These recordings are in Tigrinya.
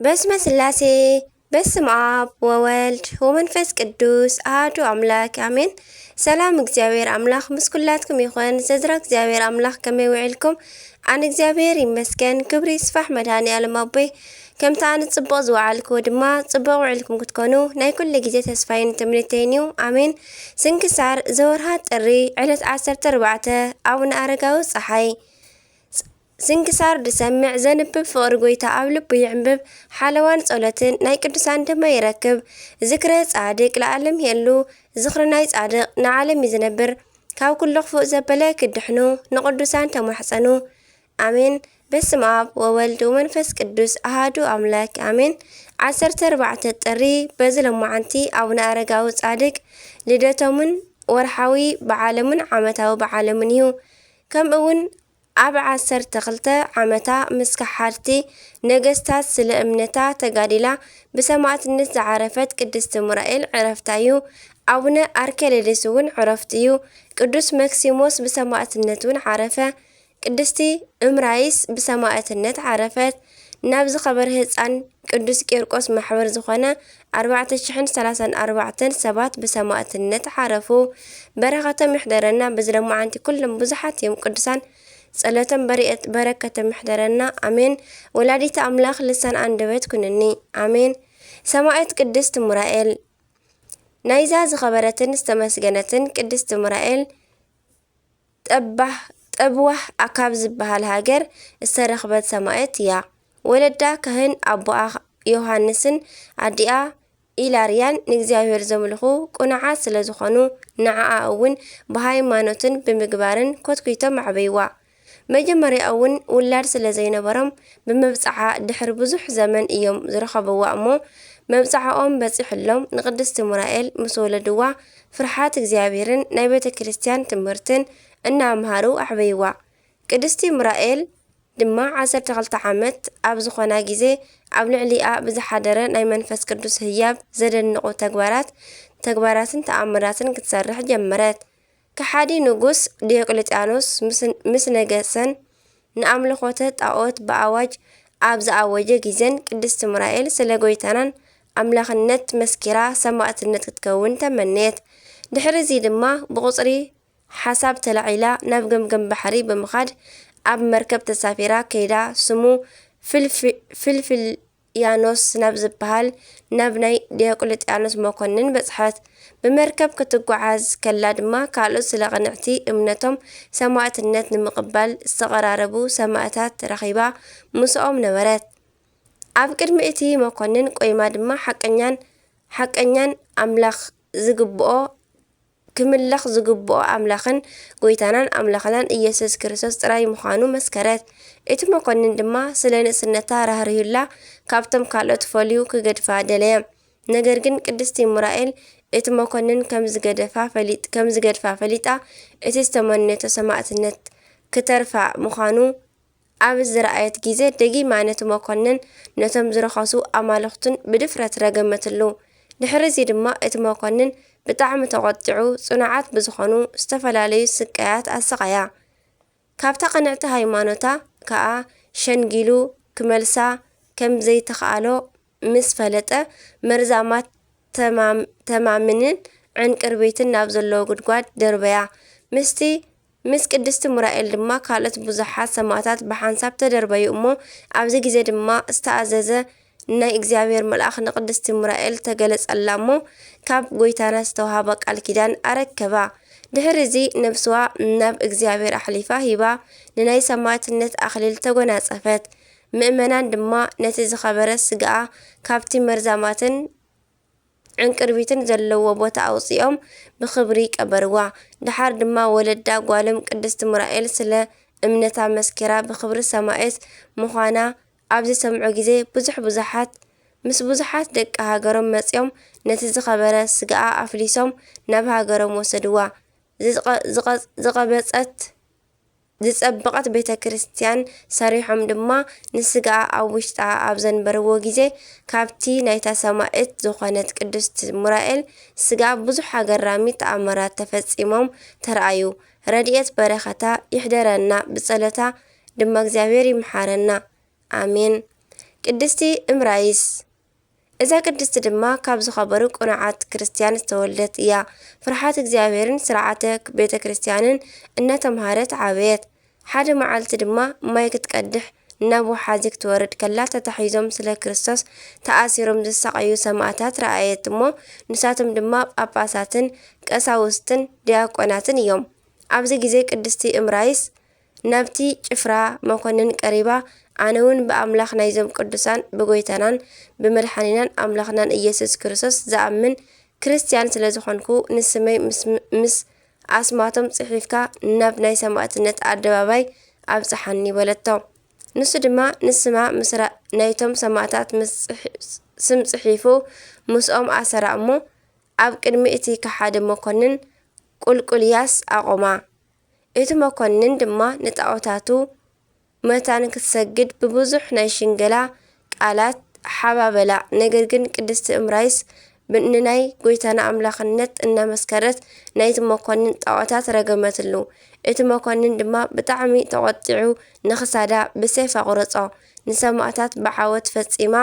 በስመ ስላሴ፣ በስመ ኣብ ወወልድ ወመንፈስ ቅዱስ ኣሃዱ ኣምላክ ኣሜን። ሰላም እግዚኣብሔር ኣምላኽ ምስ ኩላትኩም ይኹን። ሰድራ እግዚኣብሔር ኣምላኽ ከመይ ውዒልኩም? ኣነ እግዚኣብሔር ይመስገን፣ ክብሪ ይስፋሕ መድኃኔ ዓለም ኣቦይ። ከምቲ ኣነ ጽቡቕ ዝወዓልኩዎ ድማ ጽቡቕ ውዒልኩም ክትኮኑ ናይ ኩሉ ግዜ ተስፋይን ትምኒተይን እዩ። ኣሜን። ስንክሳር ዘወርሃ ጥሪ ዕለት ዓሰርተ ኣርባዕተ ኣቡነ ኣረጋዊ ጸሓይ። ስንክሳር ዝሰምዕ ዘንብብ ፍቕሪ ጎይታ ኣብ ልቡ ይዕንብብ። ሓለዋን ጸሎትን ናይ ቅዱሳን ድማ ይረክብ። ዝክረ ጻድቅ ለዓለም የሉ። ዝኽሪ ናይ ጻድቅ ንዓለም እዩ ዝነብር። ካብ ኩሉ ክፉእ ዘበለ ክድሕኑ ንቅዱሳን ተማሕጸኑ። ኣሜን። በስመ ኣብ ወወልድ ወመንፈስ ቅዱስ ኣሃዱ ኣምላክ ኣሜን። ዓሰርተ ኣርባዕተ ጥሪ በዚ ሎማዓንቲ ኣቡነ ኣረጋዊ ጻድቅ ልደቶምን ወርሓዊ በዓሎምን ዓመታዊ በዓሎምን እዩ። ከምኡ እውን ኣብ ዓሰርተ ክልተ ዓመታ ምስ ከሓድቲ ነገስታት ስለ እምነታ ተጋዲላ ብሰማእትነት ዝዓረፈት ቅድስቲ ሙራኤል ዕረፍታ እዩ። ኣቡነ ኣርኬሌድስ እውን ዕረፍቱ እዩ። ቅዱስ መክሲሞስ ብሰማእትነት እውን ዓረፈ። ቅድስቲ እምራይስ ብሰማእትነት ዓረፈት። ናብ ዝኸበረ ህፃን ቅዱስ ቂርቆስ ማሕበር ዝኾነ ኣርባዕተ ሽሕን ሰላሳን ኣርባዕተን ሰባት ብሰማእትነት ዓረፉ። በረኸቶም ይሕደረና። በዚ ሎማዓንቲ ኩሎም ብዙሓት እዮም ቅዱሳን። ጸሎቶም በሪኤት በረከቶም ይሕደረና። ኣሜን። ወላዲተ ኣምላኽ ልሳን ኣንደበት ኩንኒ። ኣሜን። ሰማዕት ቅድስት ሙራኤል። ናይዛ ዝኸበረትን ዝተመስገነትን ቅድስት ሙራኤል ጠባህ ጠብዋህ ካብ ዝበሃል ሃገር ዝተረኽበት ሰማዕት እያ። ወለዳ ካህን ኣቦኣ ዮሃንስን ኣዲኣ ኢላርያን ንእግዚኣብሔር ዘምልኹ ቅኑዓት ስለ ዝኾኑ፣ ንዓኣ እውን ብሃይማኖትን ብምግባርን ኮትኲቶም ኣዕበይዋ። መጀመርያ እውን ውላድ ስለ ዘይነበሮም፣ ብመብጽዓ ድሕሪ ብዙሕ ዘመን እዮም ዝረኸብዋ እሞ፣ መብጽዓኦም በጺሑሎም ንቅድስቲ ሙራኤል ምስ ወለድዋ፣ ፍርሓት እግዚኣብሔርን ናይ ቤተ ክርስቲያን ትምህርትን እናምሃሩ ኣዕበይዋ። ቅድስቲ ሙራኤል ድማ ዓሰርተ ክልተ ዓመት ኣብ ዝኾና ግዜ፣ ኣብ ልዕሊኣ ብዝሓደረ ናይ መንፈስ ቅዱስ ህያብ ዘደንቑ ተግባራት፣ ተግባራትን ተኣምራትን ክትሰርሕ ጀመረት። ከሓዲ ንጉስ ዲዮቅልጥያኖስ ምስ፣ ምስ ነገሰን፣ ንኣምልኾተ ጣኦት ብኣዋጅ ኣብ ዝኣወጀ ግዜን፣ ቅድስቲ ሙራኤል ስለ ጎይታናን ኣምላኽነት መስኪራ ሰማእትነት ክትከውን ተመነየት። ድሕሪ እዚ ድማ ብቑጽሪ ሓሳብ ተላዒላ ናብ ገምገም ባሕሪ ብምኻድ ኣብ መርከብ ተሳፊራ ከይዳ ስሙ ፍልፊ-፣ ፍልፍልያኖስ ናብ ዝበሃል ናብ ናይ ዲዮቅልጥያኖስ መኮንን በጽሐት። ብመርከብ ክትጓዓዝ ከላ ድማ ካልኦት ስለ ቅንዕቲ እምነቶም ሰማእትነት ንምቕባል ዝተቐራረቡ ሰማእታት ረኺባ ምስኦም ነበረት። ኣብ ቅድሚ እቲ መኮንን ቆይማ ድማ ሓቀኛን፣ ሓቀኛን ኣምላኽ ዝግብኦ ክምለኽ ዝግብኦ ኣምላኽን ጎይታናን ኣምላኽናን ኢየሱስ ክርስቶስ ጥራይ ምዃኑ መስከረት። እቲ መኮንን ድማ ስለ ንእስነታ ራህሪሁላ ካብቶም ካልኦት ፈልዩ ክገድፋ ደለየ። ነገር ግን ቅድስቲ ሙራኤል እቲ መኮንን ከም ዝገደፋ ፈሊጥ-፣ ከም ዝገድፋ ፈሊጣ እቲ ዝተመነየቶ ሰማእትነት ክተርፋ ምዃኑ ኣብ ዝረኣየት ግዜ ደጊማ ነቲ መኮንን ነቶም ዝረኸሱ ኣማልኽቱን ብድፍረት ረገመትሉ። ድሕሪ እዚ ድማ እቲ መኮንን ብጣዕሚ ተቖጢዑ ጽኑዓት ብዝኾኑ ዝተፈላለዩ ስቃያት ኣሰቓያ። ካብታ ቅንዕቲ ሃይማኖታ ከኣ ሸንጊሉ ክመልሳ ከም ዘይተኻእሎ ምስ ፈለጠ መርዛማት ተማም-፣ ተማምንን ዕንቅርቢትን ናብ ዘለዎ ጉድጓድ ደርበያ። ምስቲ ምስ ቅድስቲ ሙራኤል ድማ ካልኦት ብዙሓት ሰማእታት ብሓንሳብ ተደርበዩ እሞ፣ ኣብዚ ግዜ ድማ ዝተኣዘዘ ናይ እግዚኣብሔር መልኣኽ ንቅድስቲ ሙራኤል ተገለጸላ እሞ፣ ካብ ጐይታና ዝተዋህባ ቃል ኪዳን ኣረከባ። ድሕሪ እዚ ነብስዋ ናብ እግዚኣብሔር ኣሕሊፋ ሂባ፣ ንናይ ሰማእትነት ኣኽሊል ተጎናጸፈት። ምእመናን ድማ ነቲ ዝኸበረ ስጋኣ ካብቲ መርዛማትን ዕንቅርቢትን ዘለዎ ቦታ ኣውጺኦም ብኽብሪ ቀበርዋ። ደሓር ድማ ወለዳ ጓሎም ቅድስቲ ሙራኤል ስለ እምነታ መስኪራ ብኽብሪ ሰማዕት ምዃና ኣብ ዝሰምዑ ግዜ ብዙሕ ብዙሓት፣ ምስ ብዙሓት ደቂ ሃገሮም መጺኦም ነቲ ዝኸበረ ስጋኣ ኣፍሊሶም ናብ ሃገሮም ወሰድዋ። ዝቐ-፣ ዝቐ-፣ ዝቐበጸት ዝጸበቐት ቤተ ክርስቲያን ሰሪሖም ድማ ንስጋኣ ኣብ ውሽጣ ኣብ ዘንበርዎ ግዜ፣ ካብቲ ናይታ ሰማዕት ዝኾነት ቅድስት ሙራኤል ስጋ ብዙሕ ኣገራሚ ተኣምራት ተፈጺሞም ተራእዩ። ረድኤት በረኸታ ይሕደረና፣ ብጸሎታ ድማ እግዚኣብሔር ይምሓረና። ኣሜን። ቅድስቲ እምራይስ። እዛ ቅድስቲ ድማ ካብ ዝኸበሩ ቅኑዓት ክርስትያን ዝተወልደት እያ። ፍርሓት እግዚኣብሔርን ስርዓተ ቤተ ክርስትያንን እናተምሃረት ዓበየት። ሓደ መዓልቲ ድማ ማይ ክትቀድሕ ናብ ወሓዚ ክትወርድ ከላ፣ ተታሒዞም ስለ ክርስቶስ ተኣሲሮም ዝሳቐዩ ሰማእታት ረኣየት እሞ፣ ንሳቶም ድማ ጳጳሳትን ቀሳውስትን ዲያቆናትን እዮም። ኣብዚ ግዜ ቅድስቲ እምራይስ ናብቲ ጭፍራ መኮንን ቀሪባ፣ ኣነ እውን ብኣምላኽ ናይዞም ቅዱሳን ብጎይታናን ብመድሓኒናን ኣምላኽናን ኢየሱስ ክርስቶስ ዝኣምን ክርስትያን ስለ ዝኾንኩ፣ ንስመይ ምስ፣ ምስ ኣስማቶም ጽሒፍካ ናብ ናይ ሰማእትነት ኣደባባይ ኣብጽሓኒ በለቶ። ንሱ ድማ ንስማ ምስ ራ-፣ ናይቶም ሰማእታት ምስ ጽሒ-፣ ስም ጽሒፉ ምስኦም ኣሰራ እሞ፣ ኣብ ቅድሚ እቲ ከሓዲ መኮንን ቁልቁልያስ ኣቖማ። እቲ መኮንን ድማ ንጣኦታቱ መታን ክትሰግድ ብብዙሕ ናይ ሽንገላ ቃላት ሓባበላ። ነገር ግን ቅድስቲ እምራይስ ብ-፣ ንናይ ጎይታና ኣምላኽነት እናመስከረት ናይቲ መኮንን ጣኦታት ረገመትሉ። እቲ መኮንን ድማ ብጣዕሚ ተቖጢዑ ንኽሳዳ ብሴፍ ኣቑረጾ። ንሰማእታት ብዓወት ፈጺማ፣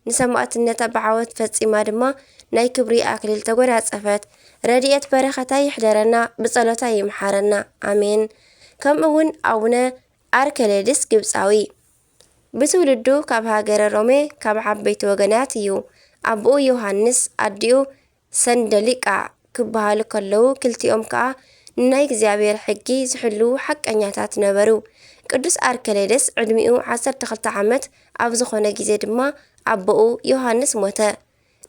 ንሰማእትነታ ብዓወት ፈጺማ ድማ ናይ ክብሪ ኣክሊል ተጎናጸፈት። ረድኤት በረኸታ ይሕደረና፣ ብጸሎታ ይምሓረና። ኣሜን። ከምኡ እውን ኣቡነ ኣርከሌድስ ግብጻዊ ብትውልዱ ካብ ሃገረ ሮሜ ካብ ዓበይቲ ወገናት እዩ። ኣቦኡ ዮሃንስ፣ ኣዲኡ ሰንደሊቃ ክበሃሉ ከለዉ፣ ክልቲኦም ከኣ ንናይ እግዚኣብሔር ሕጊ ዝሕልዉ ሓቀኛታት ነበሩ። ቅዱስ ኣርከሌድስ ዕድሚኡ ዓሰርተ ክልተ ዓመት ኣብ ዝኾነ ግዜ ድማ ኣቦኡ ዮሃንስ ሞተ።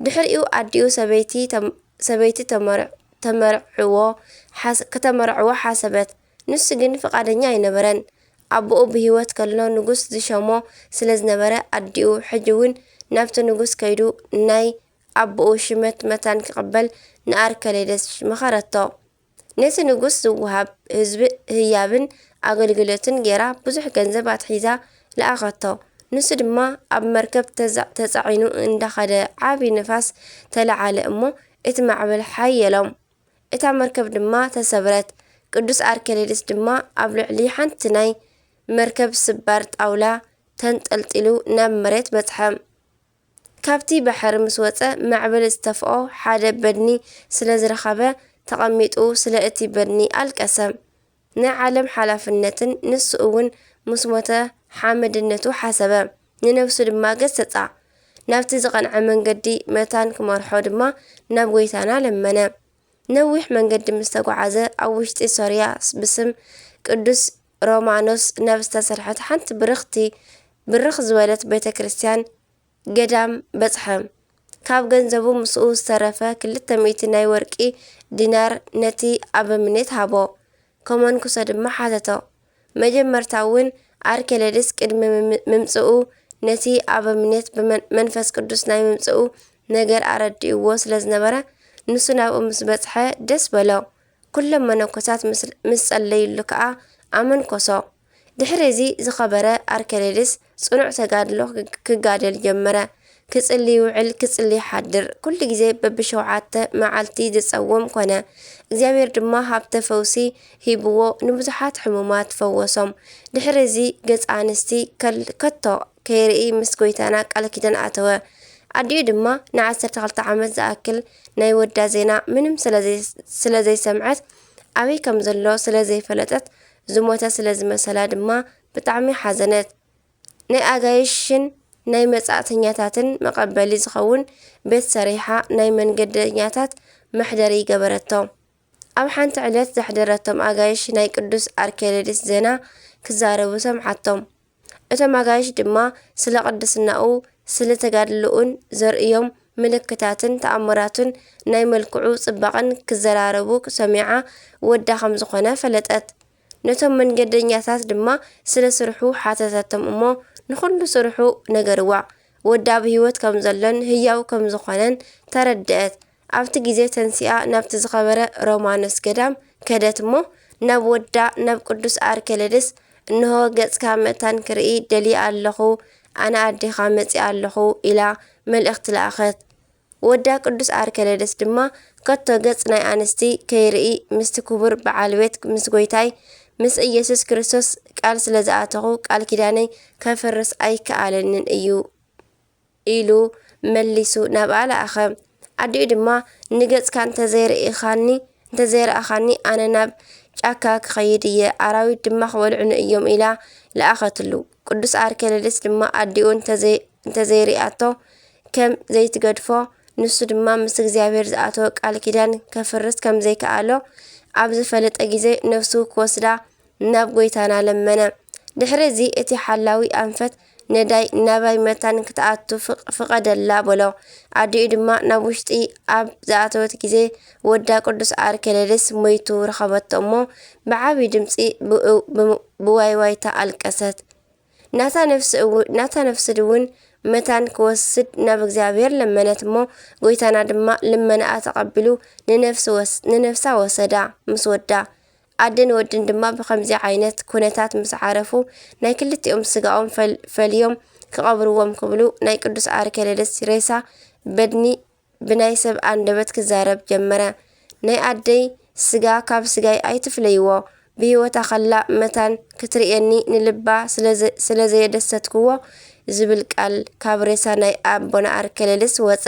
ድሕሪኡ ኣዲኡ ሰበይቲ ተም-፣ ሰበይቲ ተመር-፣ ተመርዕዎ ሓስ-፣ ከተመርዕዎ ሓሰበት። ንሱ ግን ፍቓደኛ ኣይነበረን። ኣቦኡ ብህይወት ከሎ ንጉስ ዝሸሞ ስለ ዝነበረ፣ ኣዲኡ ሕጂ እውን ናብቲ ንጉስ ከይዱ ናይ ኣቦኡ ሽመት መታን ክቕበል ንኣርከሌደስ መኸረቶ። ነቲ ንጉስ ዝወሃብ ህዝቢ ህያብን ኣገልግሎትን ጌራ ብዙሕ ገንዘብ ኣትሒዛ ለኣኸቶ። ንሱ ድማ ኣብ መርከብ ተዛ-፣ ተጻዒኑ እንዳኸደ ዓቢ ንፋስ ተለዓለ እሞ እቲ ማዕበል ሓየሎም። እታ መርከብ ድማ ተሰብረት። ቅዱስ ኣርኬሌድስ ድማ ኣብ ልዕሊ ሓንቲ ናይ መርከብ ስባር ጣውላ ተንጠልጢሉ ናብ መሬት በጽሐ። ካብቲ ባሕሪ ምስ ወጸ፣ ማዕበል ዝተፍኦ ሓደ በድኒ ስለ ዝረኸበ፣ ተቐሚጡ ስለ እቲ በድኒ ኣለቀሰ። ናይ ዓለም ሓላፍነትን ንሱ እውን ምስ ሞተ ሓመድነቱ ሓሰበ፣ ንነፍሱ ድማ ገሰጻ። ናብቲ ዝቐንዐ መንገዲ መታን ክመርሖ ድማ ናብ ጐይታና ለመነ። ነዊሕ መንገዲ ምስ ተጓዓዘ፣ ኣብ ውሽጢ ሶርያ ብስም ቅዱስ ሮማኖስ ናብ ዝተሰርሐት ሓንቲ ብርኽቲ፣ ብርኽ ዝበለት ቤተ ክርስቲያን ገዳም በጽሐ። ካብ ገንዘቡ ምስኡ ዝተረፈ ክልተ ሚእቲ ናይ ወርቂ ዲናር ነቲ ኣበምኔት ሃቦ። ከመንኩሶ ድማ ሓተቶ። መጀመርታ እውን ኣርኬሌድስ ቅድሚ ምም-፣ ምምጽኡ ነቲ ኣበምኔት ብመን-፣ መንፈስ ቅዱስ ናይ ምምጽኡ ነገር ኣረዲእዎ ስለ ዝነበረ፣ ንሱ ናብኡ ምስ በጽሐ ደስ በሎ። ኩሎም መነኮሳት ምስ፣ ምስ ጸለዩሉ ከኣ ኣመንኮሶ። ድሕሪ እዚ ዝኸበረ ኣርኬሌድስ ጽኑዕ ተጋድሎ ክግ-፣ ክጋደል ጀመረ። ክጽሊ ይውዕል፣ ክጽሊ ይሓድር። ኩሉ ግዜ በብሸውዓተ መዓልቲ ዝጸውም ኮነ። እግዚኣብሔር ድማ ሃብተ ፈውሲ ሂብዎ፣ ንብዙሓት ሕሙማት ፈወሶም። ድሕሪ እዚ ገጽ ኣንስቲ ከል-፣ ከቶ ከይርኢ ምስ ጐይታና ቃል ኪዳን ኣተወ። ኣዲኡ ድማ ንዓሰርተ ክልተ ዓመት ዝኣክል ናይ ወዳ ዜና ምንም ስለ ዘይ-፣ ስለ ዘይሰምዐት፣ ኣበይ ከም ዘሎ ስለ ዘይፈለጠት፣ ዝሞተ ስለ ዝመሰላ ድማ ብጣዕሚ ሓዘነት። ናይ ኣጋይሽን ናይ መጻእተኛታትን መቐበሊ ዝኸውን ቤት ሰሪሓ ናይ መንገደኛታት መሕደሪ ገበረቶ። ኣብ ሓንቲ ዕለት ዘሕደረቶም ኣጋይሽ ናይ ቅዱስ ኣርኬሌድስ ዜና ክዛረቡ ሰምዓቶም። እቶም ኣጋይሽ ድማ ስለ ቅድስናኡ፣ ስለ ተጋድሎኡን ዘርእዮም ምልክታትን ተኣምራቱን ናይ መልክዑ ጽባቐን ክዘራረቡ ሰሚዓ ወዳ ከም ዝኾነ ፈለጠት። ነቶም መንገደኛታት ድማ ስለ ስርሑ ሓተተቶም እሞ ንኹሉ ስርሑ ነገርዋ። ወዳ ብህይወት ከም ዘሎን ህያው ከም ዝኾነን ተረድአት። ኣብቲ ግዜ ተንሲኣ ናብቲ ዝኸበረ ሮማኖስ ገዳም ከደት እሞ ናብ ወዳ ናብ ቅዱስ ኣርኬሌድስ፣ "እንሆ ገጽካ መታን ክርኢ ደልየ ኣለኹ፣ ኣነ ኣዴኻ መጺኣ ኣለኹ" ኢላ መልእኽቲ ለኣኸት። ወዳ ቅዱስ ኣርኬሌድስ ድማ ከቶ ገጽ ናይ ኣንስቲ ከይርኢ ምስቲ ክቡር በዓል ቤት ምስ ጐይታይ ምስ ኢየሱስ ክርስቶስ ቃል ስለ ዝኣተኹ ቃል ኪዳነይ ከፍርስ ኣይከኣለንን እዩ። ኢሉ መሊሱ ናብኣ ለኣኸ። ኣዲኡ ድማ፣ "ንገጽካ እንተዘይርኢኻኒ፣ እንተዘይረኣኻኒ ኣነ ናብ ጫካ ክኸይድ እየ፣ ኣራዊት ድማ ክበልዑኒ እዮም" ኢላ ለኣኸትሉ። ቅዱስ ኣርኬለድስ ድማ ኣዲኡ እንተዘይ-፣ እንተዘይርኣቶ ከም ዘይትገድፎ፣ ንሱ ድማ ምስ እግዚኣብሔር ዝኣተወ ቃል ኪዳን ከፍርስ ከም ዘይከኣሎ ኣብ ዝፈለጠ ግዜ፣ ነፍሱ ክወስዳ ናብ ጐይታና ለመነ። ድሕሪ እዚ እቲ ሓላዊ ኣንፈት ነዳይ ናባይ መታን ክትኣቱ ፍቕ-፣ ፍቐደላ በሎ። ኣዲኡ ድማ ናብ ውሽጢ ኣብ ዝኣተወት ግዜ፣ ወዳ ቅዱስ ኣርኬለድስ ሞይቱ ረኸበቶ እሞ፣ ብዓቢ ድምጺ ብኡ-፣ ብም-፣ ብዋይዋይታ ኣለቀሰት። ናታ ነፍሲ እው-፣ ናታ ነፍሲ እውን መታን ክወስድ ናብ እግዚኣብሔር ለመነት እሞ፣ ጐይታና ድማ ልመናኣ ተቐቢሉ ንነፍሲ ወስ-፣ ንነፍሳ ወሰዳ። ምስ ወዳ ኣደን ወድን ድማ ብኸምዚ ዓይነት ኩነታት ምስ ዓረፉ፣ ናይ ክልቲኦም ስጋኦም ፈል-፣ ፈልዮም ክቐብርዎም ክብሉ፣ ናይ ቅዱስ ኣርኬለድስ ሬሳ በድኒ ብናይ ሰብ ኣንደበት ክዛረብ ጀመረ። "ናይ ኣደይ ስጋ ካብ ስጋይ ኣይትፍለይዎ፣ ብህይወታ ከላ መታን ክትርእየኒ ንልባ ስለ ዘ-፣ ስለ ዘየደሰትክዎ" ዝብል ቃል ካብ ሬሳ ናይ ኣቦና ኣርኬለድስ ወጸ።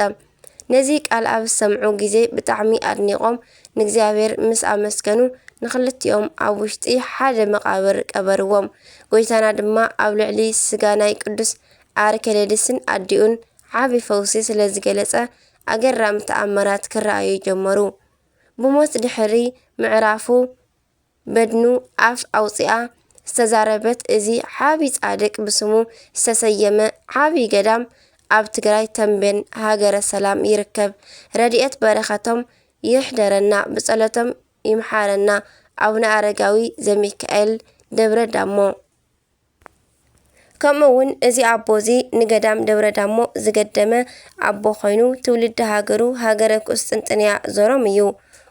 ነዚ ቃል ኣብ ዝሰምዑ ግዜ ብጣዕሚ ኣድኒቖም ንእግዚኣብሔር ምስ ኣመስገኑ፣ ንኽልቲኦም ኣብ ውሽጢ ሓደ መቓብር ቀበርዎም። ጐይታና ድማ ኣብ ልዕሊ ስጋ ናይ ቅዱስ ኣርኬለድስን ኣዲኡን ዓቢ ፈውሲ ስለ ዝገለጸ፣ ኣገራሚ ተኣምራት ክረኣዩ ጀመሩ። ብሞት ድሕሪ ምዕራፉ፣ በድኑ ኣፍ ኣውጺኣ ዝተዛረበት፣ "እዚ ዓቢ ጻድቅ ብስሙ ዝተሰየመ ዓቢ ገዳም ኣብ ትግራይ ተምቤን ሃገረ ሰላም ይርከብ። ረድኤት በረኸቶም ይሕደረና፣ ብጸሎቶም ይምሓረና፣ ኣቡነ ኣረጋዊ ዘሚካኤል ደብረ ዳሞ።" ከምኡ እውን እዚ ኣቦ እዚ ንገዳም ደብረ ዳሞ ዝገደመ ኣቦ ኮይኑ፣ ትውልዲ ሃገሩ ሃገረ ቁስጥንጥንያ ዘሮም እዩ።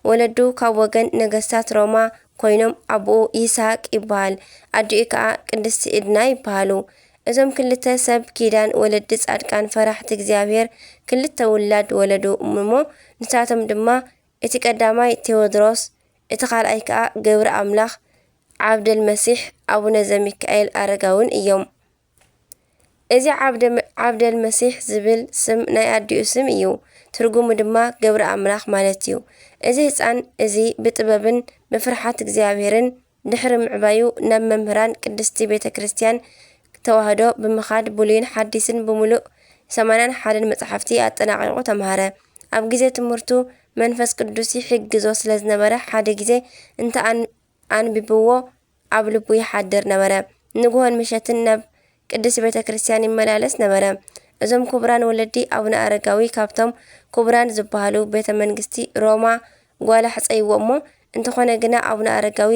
ወለዱ ካብ ወገን ነገስታት ሮማ ኮይኖም፣ ኣቦኡ ይስሐቅ ይበሃል፣ ኣዲኡ ከዓ ቅድስቲ ዕድና ይበሃሉ። እዞም ክልተ ሰብ ኪዳን ወለዲ ጻድቃን ፈራሕቲ እግዚኣብሔር ክልተ ውላድ ወለዱ እሞ፣ ንሳቶም ድማ እቲ ቀዳማይ ቴዎድሮስ፣ እቲ ካልኣይ ከኣ ገብረ ኣምላኽ ዓብደል መሲሕ ኣቡነ ዘሚካኤል ኣረጋውን እዮም። እዚ ዓብደ-፣ ዓብደል መሲሕ ዝብል ስም ናይ ኣዲኡ ስም እዩ። ትርጉሙ ድማ ገብረ ኣምላኽ ማለት እዩ። እዚ ህጻን እዚ ብጥበብን ብፍርሓት እግዚኣብሔርን ድሕሪ ምዕባዩ ናብ መምህራን ቅድስቲ ቤተ ክርስቲያን ተዋህዶ ብምኻድ ብሉይን ሓዲስን ብምሉእ ሰማንያን ሓደን መጻሕፍቲ ኣጠናቒቑ ተምሃረ። ኣብ ግዜ ትምህርቱ መንፈስ ቅዱስ ይሕግዞ ስለ ዝነበረ ሓደ ግዜ እንተ ኣን-፣ ኣንቢብዎ ኣብ ልቡ ይሓድር ነበረ። ንግሆን ምሸትን ናብ ቅድስቲ ቤተ ክርስቲያን ይመላለስ ነበረ። እዞም ክቡራን ወለዲ ኣቡነ ኣረጋዊ ካብቶም ክቡራን ዝበሃሉ ቤተ መንግስቲ ሮማ ጓላ ሕጸይዎ እሞ፣ እንተኾነ ግና ኣቡነ ኣረጋዊ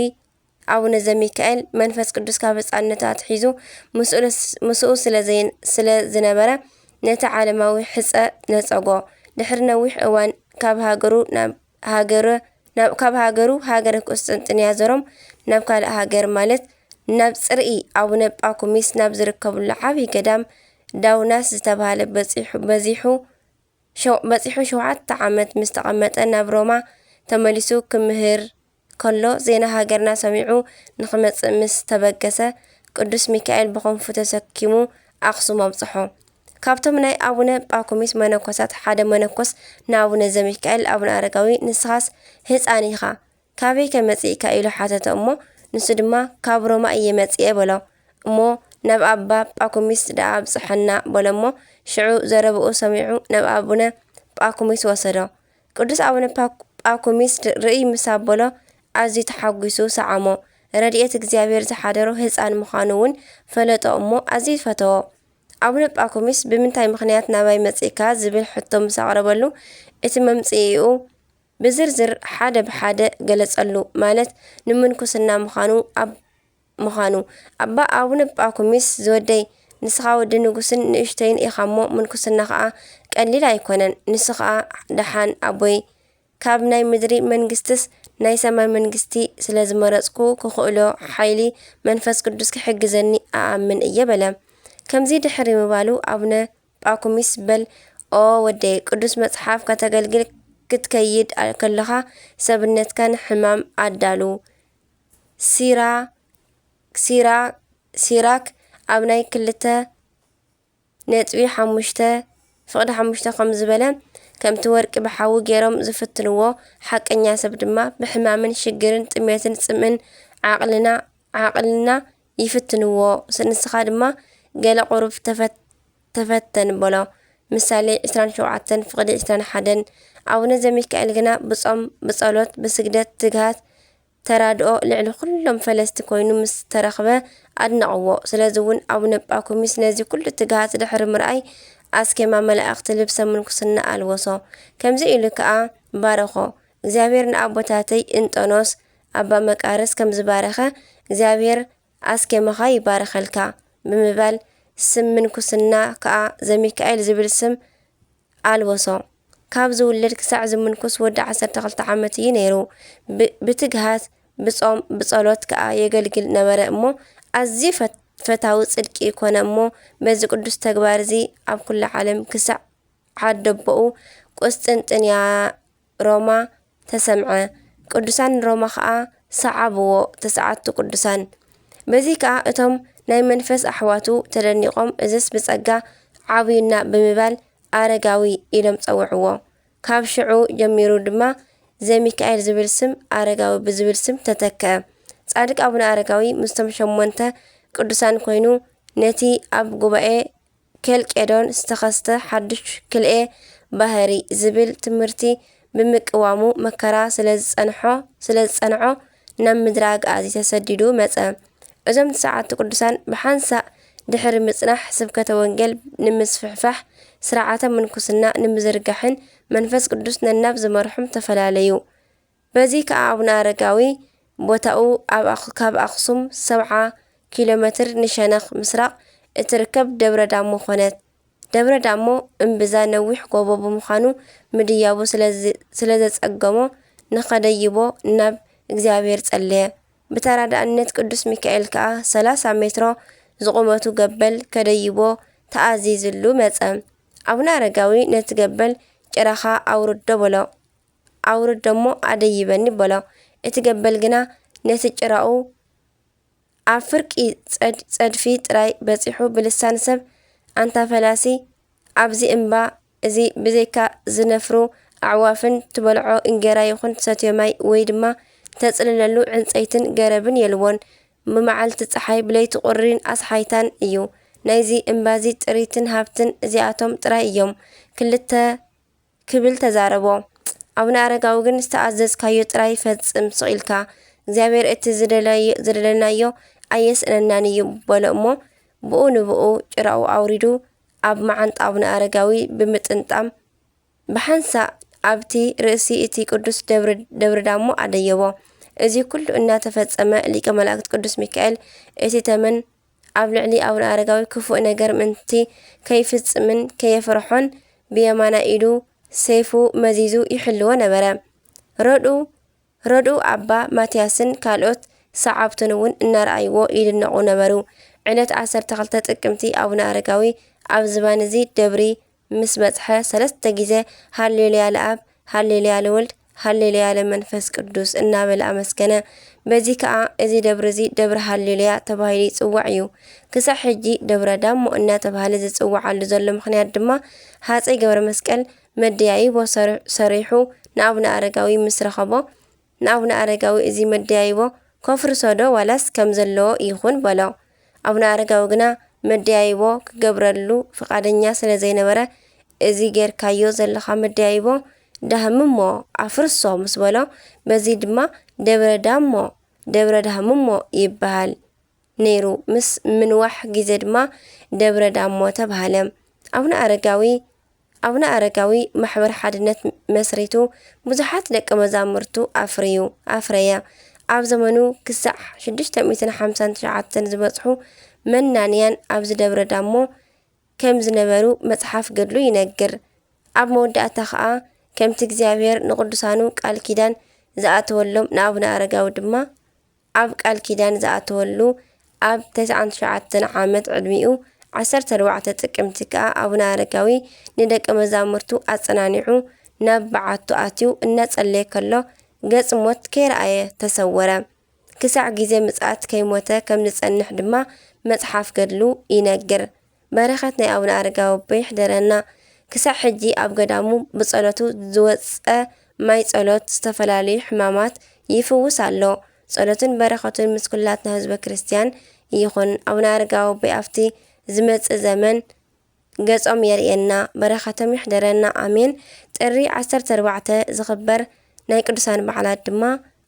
ኣቡነ ዘሚካኤል መንፈስ ቅዱስ ካብ ህጻንነቱ ኣትሒዙ ምስኡ፣ ምስኡ ስለ ዘይ-፣ ስለ ዝነበረ ነቲ ዓለማዊ ሕጸ ነጸጎ። ድሕሪ ነዊሕ እዋን ካብ ሃገሩ ናብ ሃገረ-፣ ናብ፣ ካብ ሃገሩ ሃገረ ቁስጥንጥንያ ዘሮም ናብ ካልእ ሃገር ማለት ናብ ጽርኢ ኣቡነ ጳኩሚስ ናብ ዝርከብሉ ዓብዪ ገዳም ዳውናስ ዝተባህለ በጺሑ፣ በዚሑ ሸው-፣ በጺሑ ሸውዓተ ዓመት ምስ ተቐመጠ ናብ ሮማ ተመሊሱ ክምህር ከሎ ዜና ሃገርና ሰሚዑ ንኽመጽእ ምስ ተበገሰ ቅዱስ ሚካኤል ብኽንፉ ተሰኪሙ ኣኽሱም ኣብጽሖ። ካብቶም ናይ ኣቡነ ጳኩሚስ መነኮሳት ሓደ መነኮስ ንኣቡነ ዘሚካኤል፣ ኣቡነ ኣረጋዊ ንስኻስ ህጻን ኢኻ፣ ካበይ ከ መጺእካ? ኢሉ ሓተቶ እሞ ንሱ ድማ ካብ ሮማ እየ መጺኤ በሎ። እሞ ናብ ኣባ ጳኩሚስ ደኣ ኣብጽሐና በሎ እሞ ሽዑ ዘረብኡ ሰሚዑ ናብ ኣቡነ ጳኩሚስ ወሰዶ። ቅዱስ ኣቡነ ጳኩ-፣ ጳኩሚስ ድ-፣ ርእይ ምስ ኣበሎ ኣዝዩ ተሓጒሱ ሰዓሞ። ረድኤት እግዚኣብሔር ዝሓደሮ ህጻን ምዃኑ እውን ፈለጦ እሞ ኣዝዩ ፈተዎ። ኣቡነ ጳኩሚስ "ብምንታይ ምኽንያት ናባይ መጺእካ?" ዝብል ሕቶ ምስ ኣቕረበሉ እቲ መምጽኢኡ ብዝርዝር ሓደ ብሓደ ገለጸሉ፣ ማለት ንምንኩስና ምዃኑ ኣብ-፣ ምዃኑ። ኣባ ኣቡነ ጳኩሚስ "ዝወደይ፣ ንስኻ ወዲ ንጉስን ንእሽተይን ኢኻ እሞ ምንኩስና ኸኣ ቀሊል ኣይኮነን። ንሱ ኸኣ ደሓን ኣቦይ፣ ካብ ናይ ምድሪ መንግስትስ ናይ ሰማይ መንግስቲ ስለ ዝመረጽኩ ክኽእሎ ሓይሊ መንፈስ ቅዱስ ክሕግዘኒ እኣምን እየ" በለ። ከምዚ ድሕሪ ምባሉ ኣቡነ ጳኩሚስ "በል ኦ ወደይ፣ ቅዱስ መጽሓፍ ከተገልግል ክትከይድ ከለኻ ሰብነትካ ንሕማም ኣዳሉ። ሲራ-፣ ሲራ-፣ ሲራክ ኣብ ናይ ክልተ ነጥቢ ሓሙሽተ ፍቕዲ ሓሙሽተ ከም ዝበለ፣ ከምቲ ወርቂ ብሓዊ ገይሮም ዝፍትንዎ፣ ሓቀኛ ሰብ ድማ ብሕማምን ሽግርን ጥሜትን ጽምእን ዓቕልና ዓቕልና ይፍትንዎ። ንስኻ ድማ ገለ ቁሩብ ተፈት-፣ ተፈተን በሎ። ምሳሌ ዕስራን ሸውዓተን ፍቕዲ ዕስራን ሓደን። ኣቡነ ዘሚካኤል ግና ብጾም፣ ብጸሎት፣ ብስግደት፣ ትግሃት፣ ተራድኦ ልዕሊ ኩሎም ፈለስቲ ኮይኑ ምስ ተረኽበ ኣድነቕዎ። ስለዚ እውን ኣቡነ ጳኩሚስ ነዚ ኩሉ ትግሃት ድሕሪ ምርኣይ ኣስኬማ መላእኽቲ ልብሰ ምንኩስና ኣልበሶ። ከምዚ ኢሉ ከኣ ባረኾ። እግዚኣብሔር ንኣቦታተይ እንጦኖስ ኣባ መቃርስ ከም ዝባረኸ እግዚኣብሔር ኣስኬማኻ ይባርኸልካ ብምባል ስም ምንኩስና ከኣ ዘሚካኤል ዝብል ስም ኣልበሶ። ካብ ዝውለድ ክሳዕ ዝምንኩስ ወዲ ዓሰርተ ክልተ ዓመት እዩ ነይሩ። ብ-፣ ብትግሃት፣ ብጾም፣ ብጸሎት ከኣ የገልግል ነበረ እሞ፣ ኣዝዩ ፈት-፣ ፈታዊ ጽድቂ ኮነ እሞ፣ በዚ ቅዱስ ተግባር እዚ ኣብ ኩላ ዓለም ክሳዕ ዓደቦኡ ቁስጥንጥንያ ሮማ ተሰምዐ። ቅዱሳን ሮማ ኸኣ ሰዓብዎ፣ ተስዓቱ ቅዱሳን። በዚ ከኣ እቶም ናይ መንፈስ ኣሕዋቱ ተደኒቖም፣ "እዝስ ብጸጋ ዓብዩና" ብምባል ኣረጋዊ ኢሎም ጸውዕዎ። ካብ ሽዑ ጀሚሩ ድማ ዘሚካኤል ዝብል ስም ኣረጋዊ ብዝብል ስም ተተክአ። ጻድቅ ኣቡነ ኣረጋዊ ምስቶም ሸሞንተ ቅዱሳን ኮይኑ ነቲ ኣብ ጉባኤ ኬልቄዶን ዝተኸስተ ሓድሽ ክልኤ ባህሪ ዝብል ትምህርቲ ብምቅዋሙ መከራ ስለ ዝጸንሖ፣ ስለ ዝጸንዖ ናብ ምድረ ኣግኣዚ ተሰዲዱ መጸ። እዞም ትስዓቱ ቅዱሳን ብሓንሳእ ድሕሪ ምጽናሕ ስብከተ ወንጌል ንምስፍሕፋሕ፣ ስርዓተ ምንኩስና ንምዝርጋሕን መንፈስ ቅዱስ ነናብ ዝመርሖም ተፈላለዩ። በዚ ከኣ ኣቡነ ኣረጋዊ ቦታኡ ኣብ ኣኽ-፣ ካብ ኣኽሱም ሰብዓ ኪሎ ሜትር ንሸነኽ ምስራቕ እትርከብ ደብረ ዳሞ ኾነት። ደብረ ዳሞ እምብዛ ነዊሕ ጎቦ ብምዃኑ ምድያቡ ስለ ዝ-፣ ስለ ዘጸገሞ ንኸደይቦ ናብ እግዚኣብሔር ጸለየ። ብተራዳእነት ቅዱስ ሚካኤል ከኣ ሰላሳ ሜትሮ ዝቑመቱ ገበል ከደይቦ ተኣዚዝሉ መጸ። ኣቡነ ኣረጋዊ ነቲ ገበል "ጭራኻ ኣውርዶ" በሎ። "ኣውርዶ እሞ ኣደይበኒ" በሎ። እቲ ገበል ግና ነቲ ጭራኡ ኣብ ፍርቂ ጸድ-፣ ጸድፊ ጥራይ በጺሑ ብልሳን ሰብ፣ "ኣንታ ፈላሲ፣ ኣብዚ እምባ እዚ ብዘይካ ዝነፍሩ ኣዕዋፍን ትበልዖ እንጌራ ይኹን ትሰትዮ ማይ ወይ ድማ ተጽልለሉ ዕንጸይትን ገረብን የልቦን። ብመዓልቲ ጸሓይ ብለይቲ ቁሪን ኣስሓይታን እዩ። ናይዚ እምባዚ ጥሪትን ሃብትን እዚኣቶም ጥራይ እዮም። ክልተ" ክብል ተዛረቦ። ኣቡነ ኣረጋዊ ግን "ዝተኣዘዝካዮ ጥራይ ፈጽም፣ ስቕ ኢልካ እግዚኣብሔር እቲ ዝደለዮ-፣ ዝደለናዮ ኣየስእነናን እዩ" በሎ እሞ ብኡ ንብኡ ጭራኡ ኣውሪዱ ኣብ መዓንጣ ኣቡነ ኣረጋዊ ብምጥንጣም ብሓንሳእ ኣብቲ ርእሲ እቲ ቅዱስ ደብሪ፣ ደብሪ ዳሞ ኣደየቦ። እዚ ኩሉ እናተፈጸመ ሊቀ መላእክት ቅዱስ ሚካኤል እቲ ተመን ኣብ ልዕሊ ኣቡነ ኣረጋዊ ክፉእ ነገር ምእንቲ ከይፍጽምን ከየፍርሖን ብየማናይ ኢዱ ሰይፉ መዚዙ ይሕልዎ ነበረ። ረድኡ፣ ረድኡ ኣባ ማትያስን ካልኦት ሰዓብቱን እውን እናረኣይዎ ይድነቑ ነበሩ። ዕለት ዓሰርተ ክልተ ጥቅምቲ ኣቡነ ኣረጋዊ ኣብ ዝባን እዚ ደብሪ ምስ በጽሐ ሰለስተ ግዜ ሃሌሉያ ለኣብ፣ ሃሌሉያ ለወልድ፣ ሃሌሉያ ለመንፈስ ቅዱስ እናበለ ኣመስገነ። በዚ ከኣ እዚ ደብሪ እዚ ደብረ ሃሌሉያ ተባሂሉ ይጽዋዕ እዩ። ክሳዕ ሕጂ ደብረ ዳሞ እናተባህለ ዝጽዋዓሉ ዘሎ ምኽንያት ድማ ሃጸይ ገብረ መስቀል መደያይቦ ሰር-፣ ሰሪሑ ንኣቡነ ኣረጋዊ ምስ ረኸቦ፣ ንኣቡነ ኣረጋዊ እዚ መደያይቦ ከፍርሶ ዶ ዋላስ ከም ዘለዎ ይኹን በሎ። ኣቡነ ኣረጋዊ ግና መደያይቦ ክገብረሉ ፍቓደኛ ስለ ዘይነበረ፣ "እዚ ጌርካዮ ዘለኻ መደያይቦ ዳህምሞ፣ ኣፍርሶ" ምስ በሎ፣ በዚ ድማ ደብረ ዳሞ፣ ደብረ ዳህምሞ ይበሃል ነይሩ። ምስ ምንዋሕ ግዜ ድማ ደብረ ዳሞ ተባህለ። ኣቡነ ኣረጋዊ፣ ኣቡነ ኣረጋዊ ማሕበር ሓድነት መስሪቱ ብዙሓት ደቀ መዛሙርቱ ኣፍርዩ፣ ኣፍረየ። ኣብ ዘመኑ ክሳዕ ሽዱሽተ ሚእትን ሓምሳን ትሽዓተን ዝበጽሑ መናንያን ኣብዚ ደብረ ዳሞ ከም ዝነበሩ መጽሓፍ ገድሉ ይነግር። ኣብ መወዳእታ ኸኣ ከምቲ እግዚኣብሔር ንቅዱሳኑ ቃል ኪዳን ዝኣተወሎም ንኣቡነ ኣረጋዊ ድማ ኣብ ቃል ኪዳን ዝኣተወሉ ኣብ ተስዓን ትሽዓተን ዓመት ዕድሚኡ ዓሰርተ ኣርባዕተ ጥቅምቲ ከኣ ኣቡነ ኣረጋዊ ንደቀ መዛሙርቱ ኣጸናኒዑ ናብ በዓቱ ኣትዩ እናጸለየ ከሎ ገጽ ሞት ከይረኣየ ተሰወረ። ክሳዕ ግዜ ምጽኣት ከይሞተ ከም ዝጸንሕ ድማ መጽሓፍ ገድሉ ይነግር። በረኸት ናይ ኣቡነ ኣረጋዊ ኣቦ ይሕደረና። ክሳዕ ሕጂ ኣብ ገዳሙ ብጸሎቱ ዝወጸ ማይ ጸሎት ዝተፈላለዩ ሕማማት ይፍውስ ኣሎ። ጸሎትን በረኸቱን ምስ ኩላትና ህዝበ ክርስትያን ይኹን። ኣቡነ ኣረጋዊ ኣቦይ ኣብቲ ዝመጽእ ዘመን ገጾም የርእየና፣ በረኸቶም ይሕደረና። ኣሜን። ጥሪ ዓሰርተ ኣርባዕተ ዝኽበር ናይ ቅዱሳን በዓላት ድማ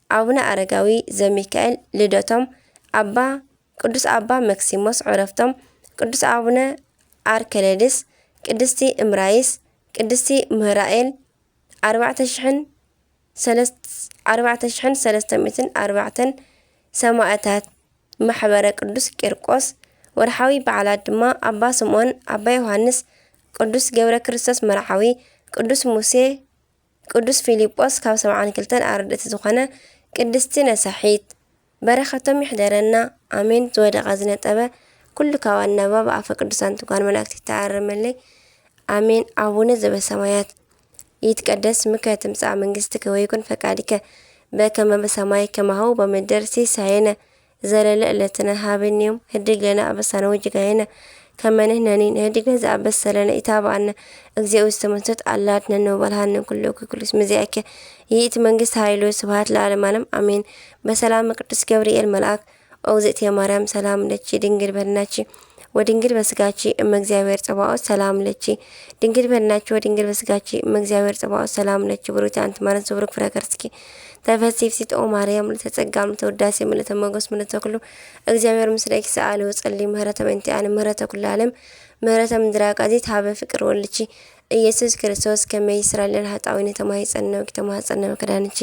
ኣቡነ ኣረጋዊ ዘሚካኤል ልደቶም፣ ኣባ ቅዱስ ኣባ መክሲሞስ ዕረፍቶም፣ ቅዱስ ኣቡነ ኣርከለድስ፣ ቅድስቲ እምራይስ፣ ቅድስቲ ምህራኤል፣ ኣርባዕተ ሽሕን ሰለስተ ኣርባዕተ ሽሕን ሰለስተ ሚእትን ኣርባዕተን ሰማእታት ማሕበረ ቅዱስ ቂርቆስ። ወርሓዊ በዓላት ድማ ኣባ ስምዖን፣ ኣባ ዮሃንስ፣ ቅዱስ ገብረ ክርስቶስ መርሓዊ፣ ቅዱስ ሙሴ፣ ቅዱስ ፊልጶስ ካብ ሰብዓን ክልተን ኣረድእቲ ዝኾነ ቅድስቲ ነሳሒት። በረኸቶም ይሕደረና። ኣሜን። ዝወደቐ ዝነጠበ ኩሉ ካብ ኣናባብ ኣፈ ቅዱሳን ትጓን መላእክት ይተኣረመለይ። ኣሜን። ኣቡነ ዘበሰማያት ይትቀደስ ስምከ ትምጻእ መንግስትከ ወይኩን ፈቃድከ በከመ በሰማይ ከማሁ በምድር። ሲሳየነ ዘለለ ዕለትነ ሃበኒ ዮም ህድግ ለነ ኣበሳነ ወጌጋየነ ከመ ንሕነኒ ንህድግ ለዘ ኣበሰ ለነ። ኢታብአነ እግዚኦ ውስተ መንሱት አላ አድነነ ወባልሃነ ኩሉ እኩይ ኩሉ እስመ ዚአከ ይእቲ መንግስት ኃይሉ ስብሐት ለዓለመ ዓለም አሜን። በሰላም ቅዱስ ገብርኤል መልአክ ኦግዝእትየ ማርያም ሰላም ለኪ ድንግል በድናኪ ወድንግል በስጋኪ እመ እግዚአብሔር ጸባኦት ሰላም ለኪ። ድንግል በድናኪ ወድንግል በስጋኪ እመ እግዚአብሔር ጸባኦት ሰላም ለኪ። ብሩክቲ አንቲ ማለት ዘብሩክ ፍረ ከርስኪ ተፈሲ ፍሲት ኦ ማርያም ምልዕተ ጸጋ ምልዕተ ውዳሴ ምልዕተ ሞገስ ምልዕተ ኩሉ እግዚአብሔር ምስሌኪ ሰአሊ ወጸሊ ምህረተ በእንቲአነ ምህረተ ኩሉ ዓለም ምህረተ ምድር አቃዚት ሀበ ፍቅር ወልድኪ ኢየሱስ ክርስቶስ ከመ ይስራልን ኃጣዊነ ተማሂጸነ ወኪ ተማህጸነ መከዳንኪ።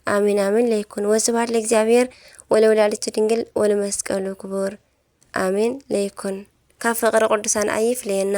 አሜን አሜን ለይኩን። ወስብሐት ለእግዚአብሔር ወለወላዲቱ ድንግል ወለመስቀሉ ክቡር። አሜን ለይኩን። ካብ ፍቅሪ ቅዱሳን አይፍለየና።